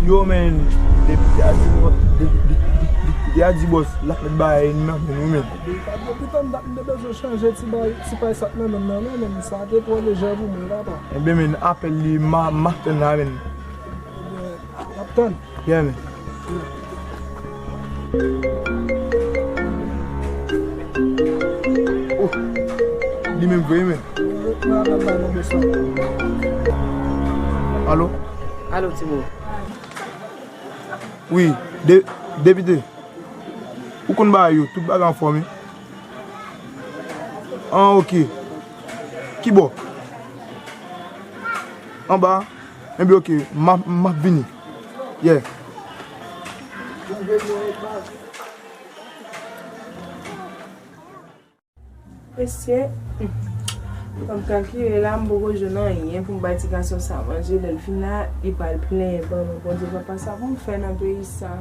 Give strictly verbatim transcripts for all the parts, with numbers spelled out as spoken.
Yo, men, depite a di bò-, de-, de-, de-, depite a di bòs l ap met bagay nan men nou, men. Depi tann dat m te bezwen chanje ti bay, ti pay sa k nan men m nan, non, men sa te twò lejè pou mwen, papa. Ebyen, men, apèl li, m a, m ap tann la, men. Ebyen, n ap tann. Yeah, men. Oh, li menm vre, men. Alo? Alo, Timo. Wi, de-, depite. Ou konn bagay yo, tout bagay anfòm, wi. An, oke. Ki bò? Anba? Enben, oke, m ap, m ap vini. Yeah. Mesye, hmm, m ap kalkile la, m poko jwenn anyen pou m bay ti gason sa manje. Lè l fin la, li pral plenyen ban mwen. Bondye, papa, sa pou m fè nan peyi sa?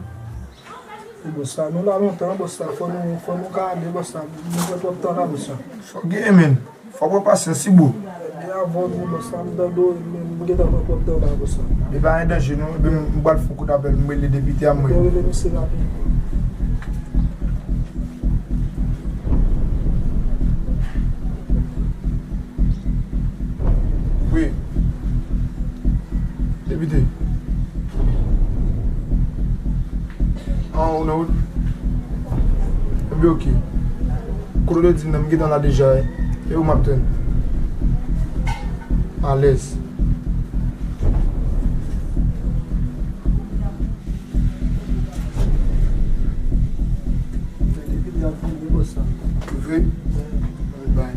Bòs la, nou la lontan, bòs la, fò nou, fò nou gade, bòs la, nou pran twòp tan la, bòs la. Fò gen, men. Fò pran pasyans, wi, bro. Ebyen, avan w di bòs la, m tande w, men m gentan pran twòp tan la, bòs la. E pa gen danje, non. Ebyen, m pral fè yon kout apèl, m rele depite a, m rele. Ebyen, rele misye rapid. Wi. Depite. An, ou nan wout? Ebyen, oke. Kote w te di m nan, m gentan la deja, wi. E ou m ap tann. Alèz. Vre? Bay.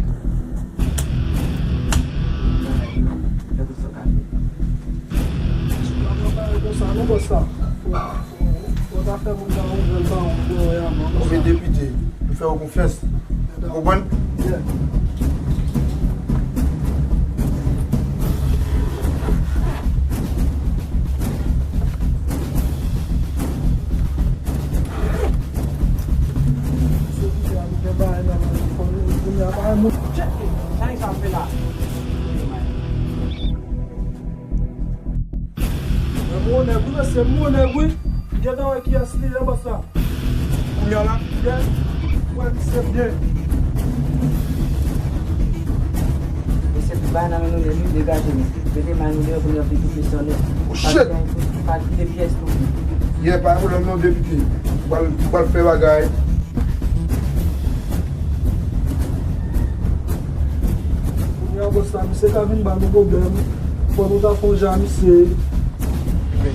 Konbyen depite? Nou fè yo konfyans. Ou konprann? Sa sa fè la? Mwen mwen nèg wi, mesye, mwen nèg wi. Gentan wè kiyès li ye, bòs la. Kounye a la? Yes. Wè misye byen. Mesye, tout bagay nan men nou nèt wi, degaje nou. Mete may nou deyò pou nou antre tout mesye an nèt. Oh, shit! Pa kite pyès nou. Yeah, pa gen pwoblèm non, depite. M pral, m pral fè bagay. Kounye a, bòs la, misye ka vin ba nou pwoblèm. Fò nou ta fè yon jan misye. Men,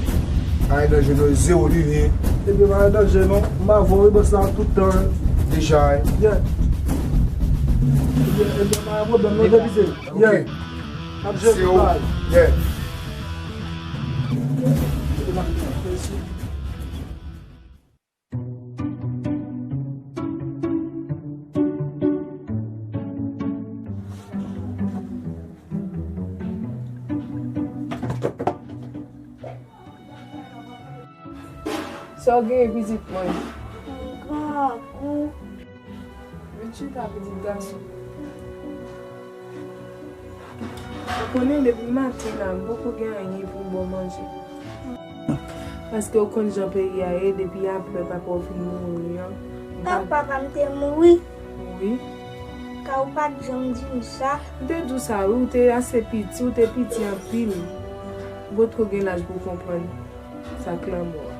pa gen danje non, zewo li ye. Ebyen, pa gen danje non. M avè w wi, bòs la, tout tan. Deja, wi. Yeah. Ebyen, ebyen, pa gen pwoblèm non, depite. Yeah. N ap jere tout bagay. Yeah. Sa w genyen, pitit mwen? M grangou. Vin chita, pitit gason. Ou konnen depi maten la, m poko gen anyen pou m ba w manje. Paske ou konn jan peyi a ye, depi apre papa w fin mouri an. An, papa m te mouri? Wi. Ka ou pa t janm di m sa? M te di w sa wi, ou te ase piti, ou te piti anpil. Ou potko gen laj pou w konprann sa k lanmò a.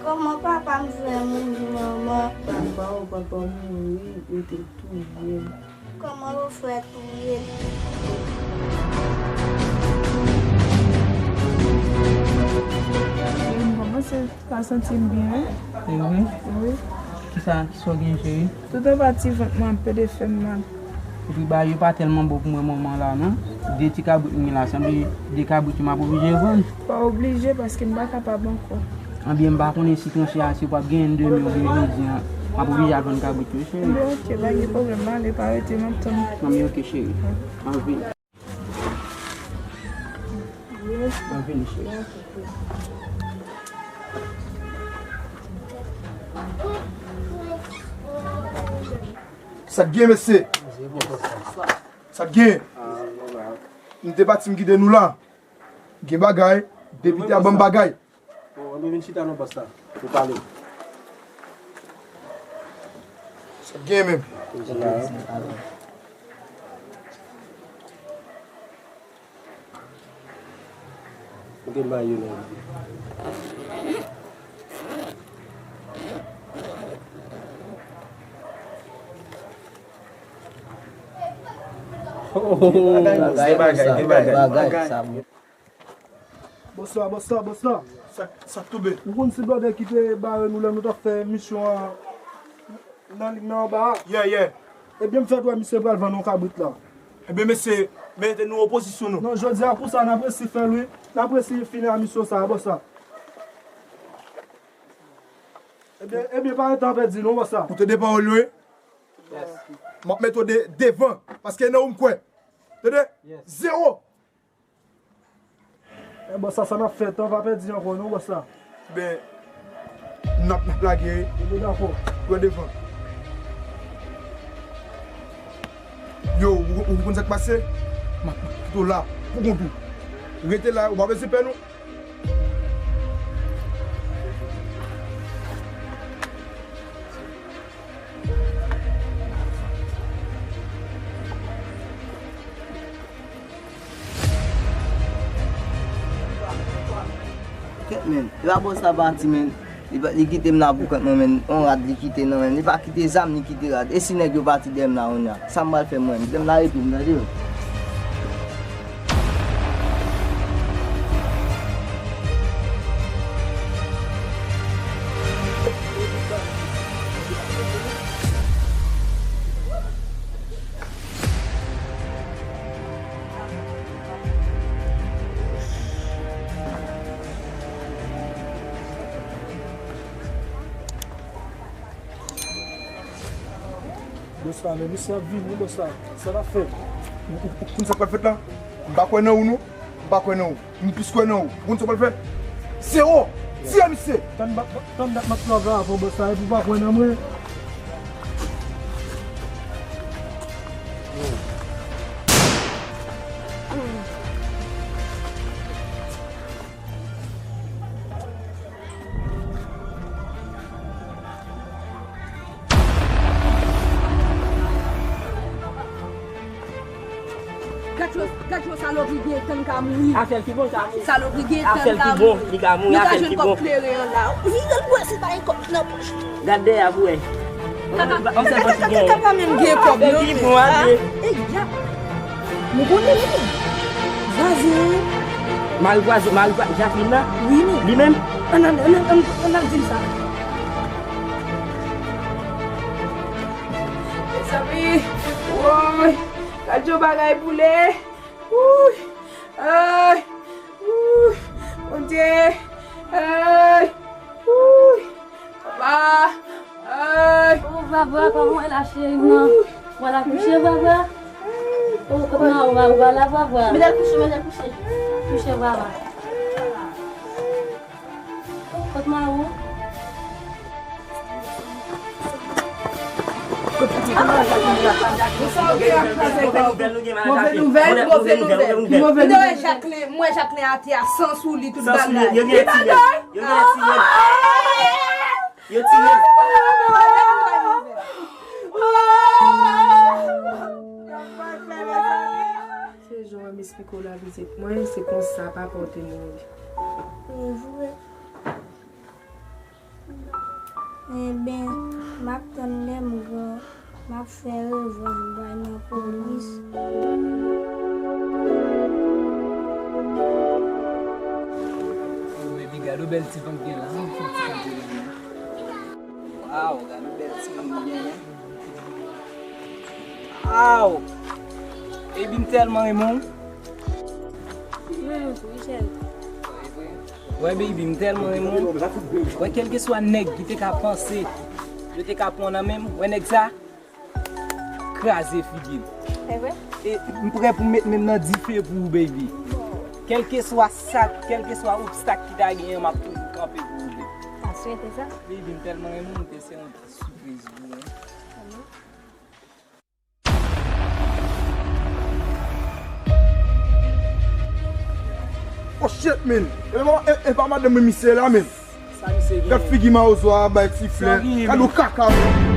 Kòman papa m fè mouri, manman? Papa w, papa w mouri, yo te touye l. Kòman yo fè touye l? Cheri, m kòmanse pa santi m byen, wi. E vre? Wi. Kisa, kisa w gen, cheri? Tout anba ti vant mwen ap pede fè m mal. Epi bagay yo pa tèlman bon pou mwen moman la non. De ti kabrit m gen la, sanble de kabrit yo m ap oblije vann. Pa oblije, paske m pa kapab ankò. Anbyen, m pa konnen si tranche a, si w p ap genyen demen oubyen jodi a, m ap oblije al vann kabrit yo, cheri. Anbyen, oke, pa gen pwoblèm, m ale, pa rete, m ap tann. Anbyen, oke, cheri. Anbyen. Anbyen, cheri. Sa k gen, mesye? Sa k gen? M te pati, m kite nou la. Gen bagay. Depite a ban m bagay. Bon, ann nou vin chita non bòs la. Nou pale. Sa k gen menm? Ou gen bay yo nan. Oh, bagay, bagay, bagay, bagay. Bòs la, bòs la, bòs la. Sa, sa k tonbe? Ou konn se blòdè ki te bare nou lè nou t ap fè misyon an nan lig nan anba a? Yeah, yeah. Ebyen, m fèk wè misye pral vann yon kabrit la. Ebyen, mesye, mete nou opozisyon nou. Non, jodi a kou sa, n ap resi fè l, wi. N ap resi fini a misyon sa a, bòs la. Ebyen, ebyen, pa gen tan pèdi non, bòs la. Ou tande pawòl yo, wi? Yes. M ap mete w de, devan, paske nan ou m kwè. Tande? Yes. Zewo. E bòs la, sa n ap fè, tan pa pèdi ankò non, bòs la. Ben, n ap, n ap lage. Yo, dakò. Pran devan. Yo, ou, ou konn sa k pase? M ap, m ap kite w la pou kont ou. Rete la, ou pa bezwen pè non. Kèt, men. E pa bòs la pati, men. Li pa, li kite m la pou kont mwen, men. On rad li kite nan men. Li pa kite zam, li kite rad. E si nèg yo pati dèyè m la, kounye a? Sa m pral fè mwen? Kite m la epi m, tande. Bòs la, men misye ap vini, bòs la. Sa n ap fè? Ou, ou, ou konn sa k pral fèt la? M pa kwè nan ou, non. M pa kwè nan ou. M plis kwè nan ou. Ou konn sa w pral fè? Zewo! Tire misye! Tann bat, tann dat m ap travay avè w, bòs la, epi w pa kwè nan mwen. Gad jan, gad jan salopri gen tan ka mouri. Afè l ki bon, sa mouri. Salopri gen tan ka mouri. Afè l ki bon, li ka mouri, afè l ki bon. Nou ka jwenn kòb kleren an la. Vire l bwè si pa gen kòb nan pòch. Gad dèyè a pou wè. Kaka, kaka, kaka pa menm gen kòb non. Afè l ki bon, a, e ya. Nou konnen li. Vwazen. Mari vwazen, mari vwa-, Jacqueline la? Wi, men. Li menm? Ann, ann, ann, ann, ann al di l sa. Mezanmi, woy, gad yon bagay boule. Wouy, ay, wouy, Bondye, ay, wouy, papa, ay. Oh, Vava, kòman w la, cheri m nan? Wouy. W al akouche, Vava? Oh, kòman w va, w va la, Vava? Mete l kouche, mete l kouche. Kouche, Vava. Kot Mawou? Move nouvèl, move nouvèl. Mwen wè Jacqueline, mwen wè Jacqueline atè a san sou li, tout bagay. Li pa dòmi. Yo tire. Se jan w wè m esplike w la pitit mwen, se konsa papa w te mouri. Se vre. Enben, m ap tann lè m gran, m ap fè revanj bay nan polis. Baby, gade yon bèl ti van k gen la, yon ti van k gen la. Waw, gade yon bèl ti van k gen la. Aw! Baby, m tèlman renmen w. Mwen menm tou, wi, cheri. Wè, baby, m tèlman renmen w. Wè, kèlkeswa nèg ki te ka panse yo te ka pran nan men m, wè nèg sa, kraze figi l. E m prè pou m met men m nan dife pou ou, baby. Kèlkeswa sa, kèlkeswa obstak ki ta genyen, m ap toujou kanpe pou ou, baby. Aswè, se sa? Baby, m tèlman renmen w, m te se yon ti sipriz pou ou, wi. Oh shit, man. E pa, e, e pa madanm mwen misye la, man. Sa misye gen? Gad figi mawozo a bay ti flè. Gad yon kaka.